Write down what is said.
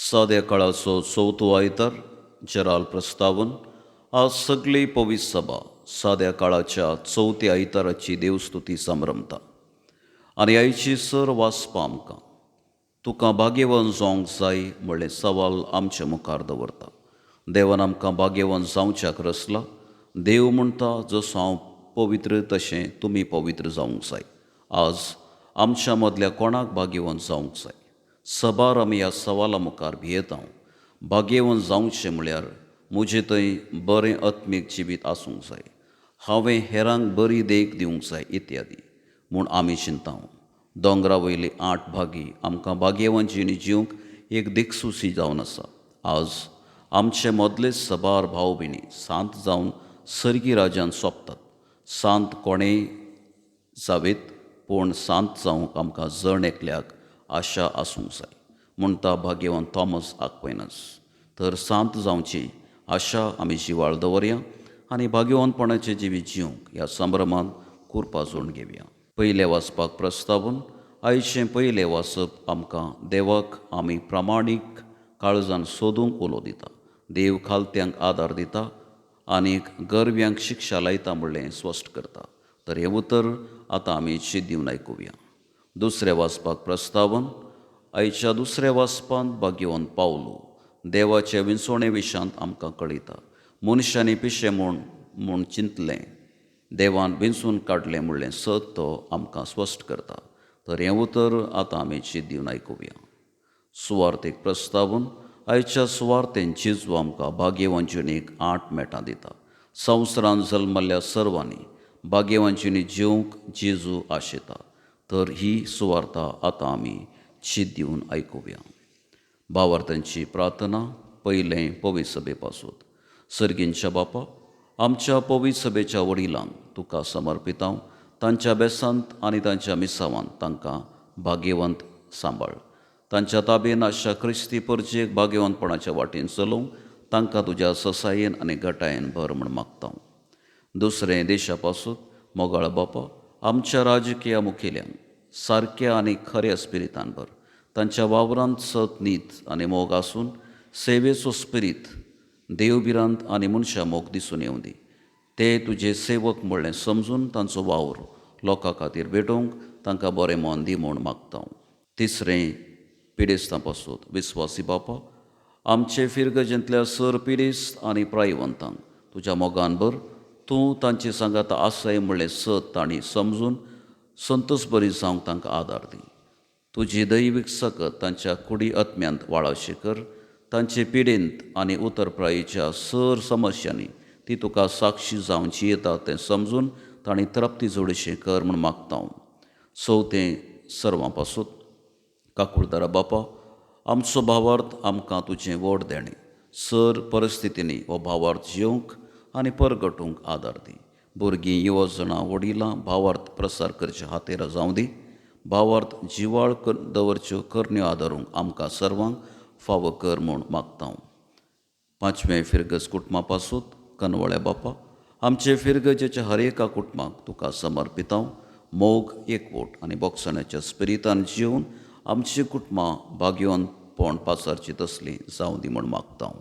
साद्या काळाचो चवथो आयतार जेराल प्रस्तावन. आज सगळी पवित्र सभा साद्या काळाच्या चवथ्या आयताराची देवस्तुती संभ्रमता आनी आयची सर वाचपा आमकां तुका भाग्यवंत जावंक जाय म्हणलें सवाल आमचे मुखार दवरता. देवान आमकां भाग्यवंत जावच्याक रचला. देव म्हणटा, जसो हांव पवित्र तशें तुमी पवित्र जावंक जाय. आज आमच्या मदल्या कोणाक भाग्यवंत जावंक जाय? सबार आमी ह्या सवाला मुखार भियेता. भाग्यवंत जावचें म्हळ्यार म्हजें थंय बरें आत्मीक जिवीत आसूंक जाय, हांवें हेरांक बरी देख दिवंक जाय इत्यादी म्हूण आमी चिंता. दोंगरा वयली 8 भागी आमकां भाग्यवंत जिणी जिवंक एक दिक्सुसी जावन आसा. आज आमचे मदले सबार भाव भयणी सांत जावन सर्गी राजान सोंपतात. सांत कोणेय जावेत, पूण सांत जावंक आमकां जण एकल्याक आशा आसूंक जाय म्हणटा भाग्यवंत थॉमस आक्वैनस. तर सांत जावची आशा आमी जिवाळ दवरया आनी भाग्यवंतपणाचें जिवीत जिवंक ह्या संभ्रमांत कुरपा जोडून घेवया. पयलें वाचपाक प्रस्तावन. आयचें पयलें वाचप आमकां देवाक आमी प्रामाणीक काळजान सोदूंक उलो दिता. देव खालत्यांक आदार दिता आनी गरव्यांक शिक्षा लायता म्हणलें स्पश्ट करता. तर हें उतर आतां आमी शीत दिवन आयकुया. दुसरें वाचपाक प्रस्तावन. आयच्या दुसऱ्या वाचपांत भाग्यवंत पावलो देवाचे विंचवणे विशांत आमकां कळयता. मनशांनी पिशें म्हूण म्हूण चिंतलें, देवान विंचून काडलें म्हणलें सत तो आमकां स्पश्ट करता. तर हें उतर आतां आमी शीत दिवन आयकुया. सुवार्थीक प्रस्तावन. आयच्या सुवार्थेन जेजू आमकां भाग्यवंत जिणेक 8 मेटां दिता. संवसारांत जल्मल्ल्या सर्वांनी भाग्यवंत जिणी जिवंक जेजू आशेता. तर ही सुवार्ता आतां आमी शीत दिवन आयकुया. भावार्थांची प्रार्थना. पयलें पवित्र सभे पासून. सर्गींच्या बापा, आमच्या पवित्र सभेच्या वडिलांक तुका समर्पितांव. तांच्या बेसांत आनी तांच्या मिसावांत तांकां भाग्यवंत सांबाळ. तांच्या ताबेन आशा क्रिस्ती परजेक भाग्यवंतपणाच्या वाटेन चलोवंक तांकां तुज्या ससायेन आनी गटायेन भर म्हूण मागता. दुसरें देशा पासून. मोगाळ बापा, आमच्या राजकीय मुखेल्यांक सारक्या आनी खऱ्या स्पिरितान भर. तांच्या वावरांत सत, नीत आनी मोग आसून सेवेचो स्पिरीत, देवभिरांत आनी मनशां मोग दिसून येवं दी. ते तुजे सेवक म्हणलें समजून तांचो वावर लोकां खातीर भेटोवंक तांकां बरें मन दी म्हूण मागता. तिसरें पिडेस्तां पासून. विस्वासी बापा, आमचे फिरगजेंतल्या सर पिडेस्त आनी प्रायवंतांक तुज्या मोगान भर. तूं तांचे सांगात आसाय म्हणलें सत तांणी समजून संतोस बरी जावंक तांकां आदार दी. तुजी दैवीक सकत तांच्या कुडी आत्म्यांत वाळाशी कर. तांचे पिडेंत आनी उतरप्रायेच्या सर समस्यांनी ती तुका साक्षी जावन जियेता तें समजून तांणी तृप्ती जोडशी कर म्हूण मागता. चवथें सर्वां पासून. काकुळदारा बापा, आमचो भावार्थ आमकां तुजें व्हड देणें. सर परिस्थितींनी हो भावार्थ जिवंक आनी परगटूंक आदार दी. भुरगीं, युवजणां, वडिलां भावार्थ प्रसार करचे हातेर जावं दी. भावार्थ जिवाळ दवरच्यो करण्यो आदारूंक आमकां सर्वांक फावो कर म्हूण मागता. पांचवें फिरगज कुटुंबा पासून. कनवळ्या बापा, आमचे फिरगजेच्या हर एका कुटुंबाक तुका समर्पितांव. मोग, एकवट आनी बोगसण्याच्या स्पिरितान जिवन आमची कुटुंबां भाग्यवंतपण पासारची तसली जावं दी म्हूण मागता.